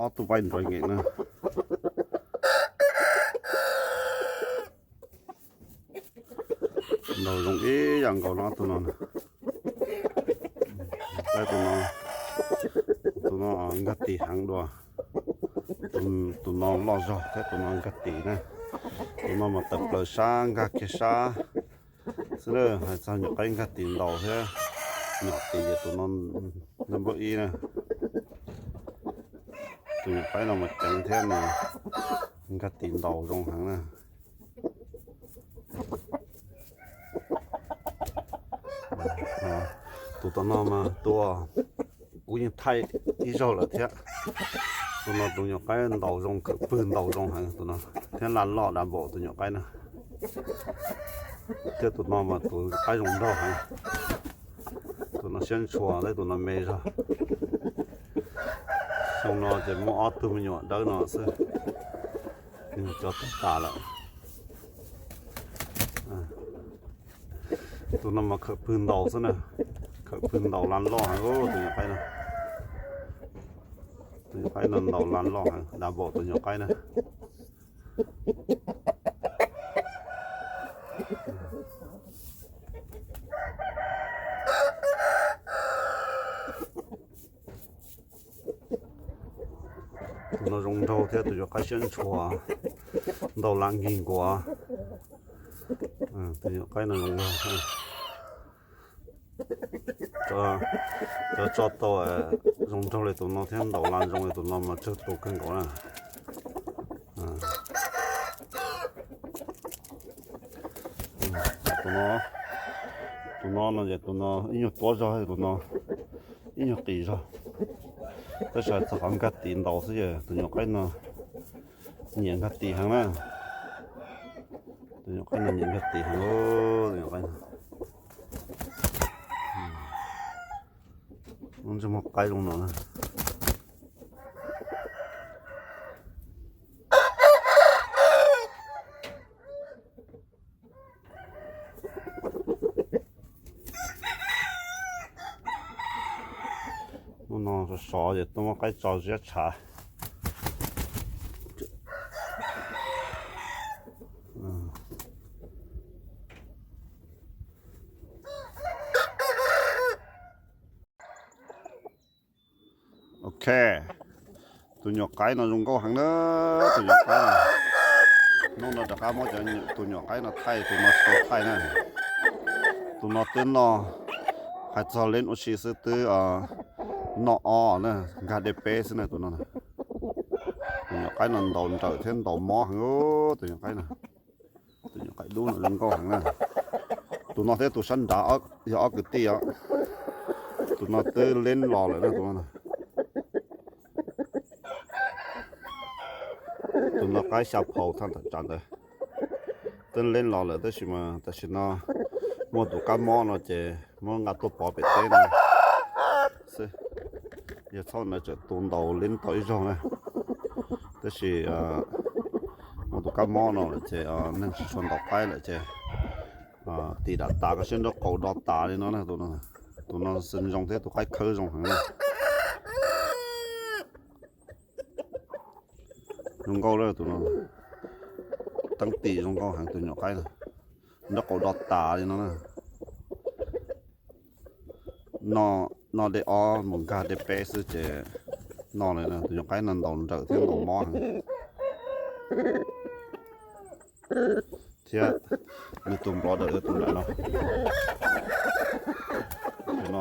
Ob tug vaib nrov nkees na. Ntaus zoo ib yam nkaus no ob tug no. Tus no, tus no nkag tis heev dua. Tus no loj zog thiab tus no nkag tis na. Tus no mas tawm plaws sab nkag kiag sab xwb na. Hais txog nyuam qaib nkag tis ntaus thiab nyom tis ces tus no nab npawb ib na. Tus nyuam qaib no mas ceev thiab nws nkag tis ntaus zoo heev na. Tus tom no mas tus kuv yeej thaij ib zaug lawm thiab. Tus no tus nyuam qaib ntaus zoo, khawm pwg ntaus zoo heev tus no, thiab laj loj dav npaum tus nyuam qaib na. Thiab tus no mas tus qaib zoo nraug heev. Tus no siab ntshua thiab tus no me zog. Xyoo no ces muaj ob tug me nyuam dawb no xwb, nws cov tawg tas lawm. Tus no mas khawm pwg ntaus xwb na, khawm pwg ntaus laj loj heev tus nyuam qaib no. Tus nyuam qaib no ntaus laj loj heev, dav npaum tus nyuam qaib na. Tus no zoo nraug thiab tus nyuam qaib siab ntshua, ntaus lam nkig nkuav. Tus nyuam qaib no zoo nraug. Cov tso tau zoo nraug li tus no thiab ntaus lam zoo li tus no mas tsawg tus kawg nkaus na. Tus no, tus no no ces tus no ib nyuag tuab zog, tus no ib nyuag qis zog. Tab sis txog qhov nkag tis ntaus xwb ces tus nyuam qaib no nyiam nkag tis heev na. Tus nyuam qaib no nyiam nkag tis heev, tus nyuam qaib no. Ntsej muag qaib zoo no na. Hnub no sov sov ces tuaj muab qaib tso ziab tshav. Ok, tus nyuam qaib no zoo nkauj heev na. Tus nyuam qaib no, hnub no rov qab muab cov tus nyuam qaib no thaij, tus no tsis tau thaij na. Tus no twb noj, hais txog leb ua si xwb twb noj ob na, nkag dej peb xwb na tus no. Tus nyuam qaib no ntaus nrawm thiab ntaus mob heev, tus nyuam qaib no. Tus nyuam qaib dub no zoo nkauj heev na. Tus no thiab tus sab nrad yog ob kwv tij os. Tus no twb leb los lawm na tus no. Tus no qaib xya phaus thaj ntawm tsav ntawd. Twb leb los lawm tab sis mas tam sim no muaj tus kab mob no ces muab nqa tuaj pov pem teb no xwb. Yog txhob ntawd tseem tu ntaus leb tau ib zaug na. Tab sis muaj tus kab mob no lawm ces neeg tsis tshua ntaus qaib lawm ces tim dam tas koj siab nraub qaum do tas li no na. Tus no xwb zoo thiab tus qaib khawb zoo heev na. Zoo nkauj lawm tus no, teeb tim zoo nkauj heev tus nyuam qaib no, nraub qaum do tas li no na. Noj dej ob mus nkag dej peb xwb ces noj li no, tus nyuam qaib no ntaus nrawm thiab ntaus mob heev. Thiab nws tus nplov dawm tus nram no. Tus no,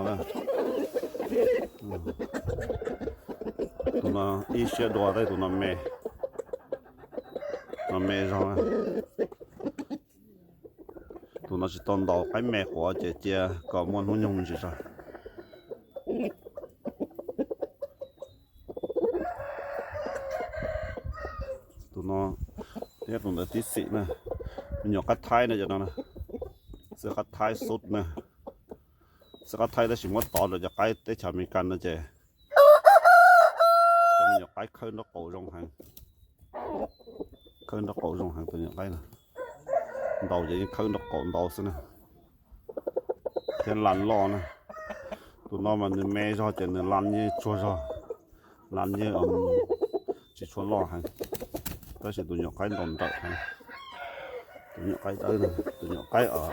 tus no ib siab dua tab sis tus no me, no me zog na. Tus no tsis tau ntaus qaib me quav ces cia kom muaj hnub nyoog ntsis zog. Tus no thiab tus ntawd tib xim na. Me nyuam qaib thaib na cov no, xwb qaib thaib xub na. Xwb qaib thaib tab sis muab tov rau cov qaib teb chaws Amelikas no ces cov me nyuam qaib khawb nraub qaum zoo heev. Khawb nraub qaum zoo heev tus nyuam qaib no. Ntaus ces yeej khawb nraub qaum ntau xwb na. Thiab las loj na. Tus no mas nws me zog ces nws las yeej tsuag zog, las yeej Tsis tshua loj heev, tab sis tus nyuam qaib ntaus nrawm heev. Tus nyuam qaib dawb, tus nyuam qaib os,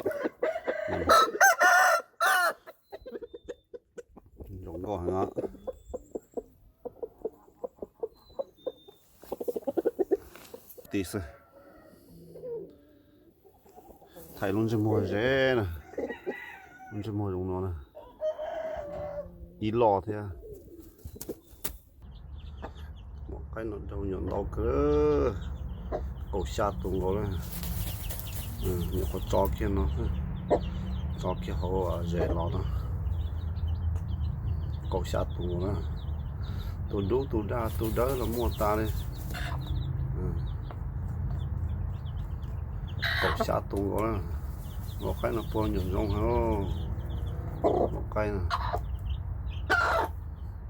zoo nkauj heev os. Ti xwb. Thaij lub ntsej muag ze na, lub ntsej muag zoo no na, ib loj thiab. Maum qaib no daug nyuam ntau kawg, kaum xya tus nkaus na. Nyuam qhuav tso kiag no, tso kiag hauv zes los no, kaum xya tus nkaus na. Tus dub tus daj tus dawb los muaj tas li. Kaum xya tus nkaus na. Maum qaib no puag nyuam zoo heev. Maum qaib no,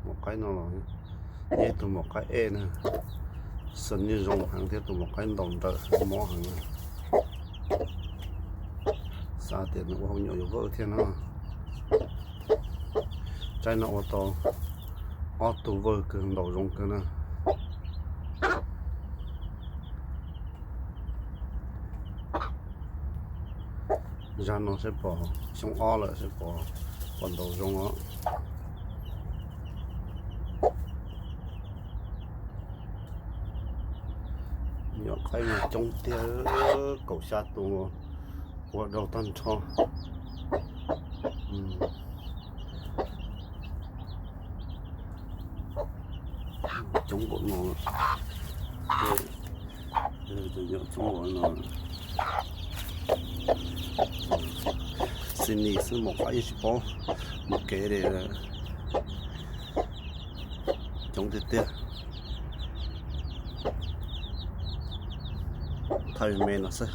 maum qaib no los yog tus maum qaib ej na. Xeem nyuj zoo heev thiab tus maum qaib ntaus nrawm mob heev na. Xav tias nws ua hauv nyuam yuav vawj thiab no. Tsaib no ua tau ob tug vawj kawg, ntaus zoo kawg na. Zag no saib pom xyoo ob lawm, saib pom, pom ntaus zoo os. Nyuam qaib mas coob tiag, kaum xya tus, ua daug tag nrho. Coob npaum no, coob npaum no. Xi nis xwb, maum qaib yeej tsis paub mus kev li. Coob tiag tiag. Thaij me no xwb.